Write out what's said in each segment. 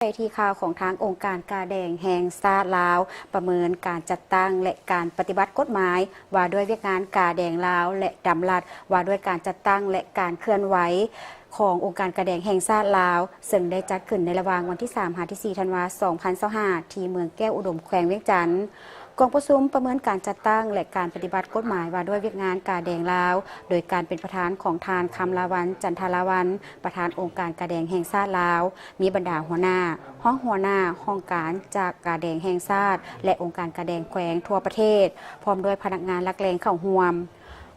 ໄປທີ່ຂ່າວຂອງທາງອົງການກາແດງແຫ່ງຊາດລາວ ປະເມີນການຈັດຕັ້ງ ແລະ ການປະຕິບັດກົດໝາຍວ່າດ້ວຍວຽກງານກາແດງລາວ ແລະ ດຳລັດວ່າດ້ວຍການຈັດຕັ້ງ ແລະ ການເຄື່ອນໄຫວຂອງອົງການກາແດງແຫ່ງຊາດລາວ ເຊິ່ງໄດ້ຈັດຂຶ້ນໃນລະຫວ່າງວັນທີສາມຫາທີສີ່ທັນວາ ສອງພັນຊາວຫ້າ ທີ່ເມືອງແກ້ວອຸດົມ ແຂວງວຽງຈັນ. ກອງປະຊຸມປະເມີນການຈັດຕັ້ງ ແລະ ການປະຕິບັດກົດໝາຍວ່າດ້ວຍວຽກງານກາແດງລາວ ໂດຍການເປັນປະທານຂອງທ່ານ ຄຳລາວັນ ຈັນທະລາວັນ ປະທານອົງການກາແດງແຫ່ງຊາດລາວ, ມີບັນດາຫົວໜ້າ, ຮອງຫົວໜ້າຫ້ອງການຈາກກາແດງແຫ່ງຊາດ ແລະ ອົງການກາແດງແຂວງທົ່ວປະເທດ, ພ້ອມດ້ວຍພະນັກງານຫຼັກແຫຼ່ງເຂົ້າຮ່ວມ.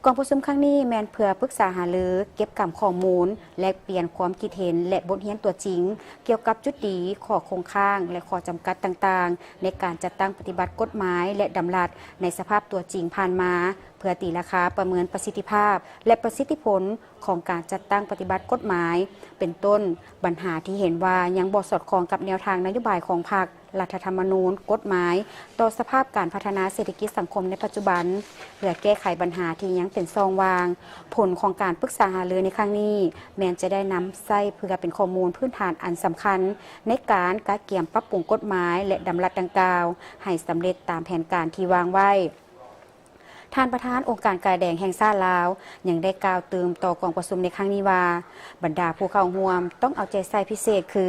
ກອງປະຊຸມຄັ້ງນີ້ແມ່ນເພື່ອປຶກສາຫາລື, ເກັບກຳຂໍ້ມູນ, ແລກປ່ຽນຄວາມຄິດເຫັນ ແລະ ບົດຮຽນຕົວຈິງ ກ່ຽວກັບຈຸດດີ, ຂໍ້ຄົງຄ້າງ ແລະ ຂໍ້ຈຳກັດຕ່າງໆ ໃນການຈັດຕັ້ງປະຕິບັດກົດໝາຍ ແລະ ດຳລັດໃນສະພາບຕົວຈິງຜ່ານມາ, ເພື່ອຕີລາຄາປະເມີນປະສິດທິພາບ ແລະ ປະສິດທິຜົນຂອງການຈັດຕັ້ງປະຕິບັດກົດໝາຍ, ເປັນຕົ້ນ ບັນຫາທີ່ເຫັນວ່າຍັງບໍ່ສອດຄ່ອງກັບແນວທາງນະໂຍບາຍຂອງພັກ, ລັດຖະທຳມະນູນ, ກົດໝາຍ, ຕໍ່ສະພາບການພັດທະນາເສດຖະກິດສັງຄົມໃນປັດຈຸບັນ, ເພື່ອແກ້ໄຂບັນຫາທີ່ຍັງເປັນຊ່ອງວ່າງ. ຜົນຂອງການປຶກສາຫາລືໃນຄັ້ງນີ້ ແມ່ນຈະໄດ້ນຳໃຊ້ເພື່ອເປັນຂໍ້ມູນພື້ນຖານອັນສຳຄັນ ໃນການກະກຽມປັບປຸງກົດໝາຍ ແລະ ດຳລັດດັ່ງກ່າວ ໃຫ້ສຳເລັດຕາມແຜນການທີ່ວາງໄວ້. ທ່ານປະທານອົງການກາແດງແຫ່ງຊາດລາວ ຍັງໄດ້ກ່າວຕື່ມຕໍ່ກອງປະຊຸມໃນຄັ້ງນີ້ວ່າ, ບັນດາຜູ້ເຂົ້າຮ່ວມຕ້ອງເອົາໃຈໃສ່ພິເສດຄື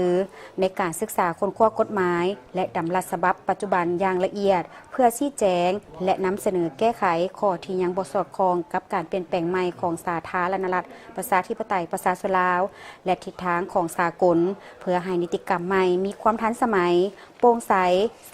ໃນການສຶກສາຄົ້ນຄວ້າກົດໝາຍ ແລະ ດຳລັດສະບັບປັດຈຸບັນຢ່າງລະອຽດ ເພື່ອຊີ້ແຈງ ແລະ ນຳສະເໜີແກ້ໄຂຂໍ້ທີ່ຍັງບໍ່ສອດຄ່ອງກັບການປ່ຽນແປງໃໝ່ຂອງສາທາລະນະລັດ ປະຊາທິປະໄຕ ປະຊາຊົນລາວ ແລະ ທິດທາງຂອງສາກົນ, ເພື່ອໃຫ້ນິຕິກຳໃໝ່ມີຄວາມທັນສະໄໝ, ໂປ່ງໃສ,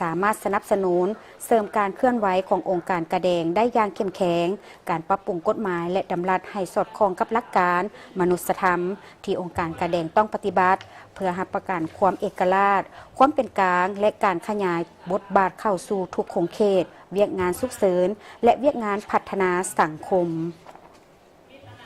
ສາມາດສະໜັບສະໜູນເສີມການເຄື່ອນໄຫວຂອງອົງການກາແດງໄດ້ຢ່າງເຂັ້ມແຂງ, ການປັບປຸງກົດໝາຍ ແລະ ດຳລັດໃຫ້ສອດຄ່ອງກັບຫຼັກການມະນຸດສະທຳ ທີ່ອົງການກາແດງຕ້ອງປະຕິບັດ ເພື່ອຮັບປະກັນຄວາມເອກະລາດ, ຄວາມເປັນກາງ ແລະ ການຂະຫຍາຍບົດບາດເຂົ້າສູ່ທຸກຂົງເຂດ, ວຽກງານສຸກເສີນ ແລະ ວຽກງານພັດທະນາສັງຄົມ.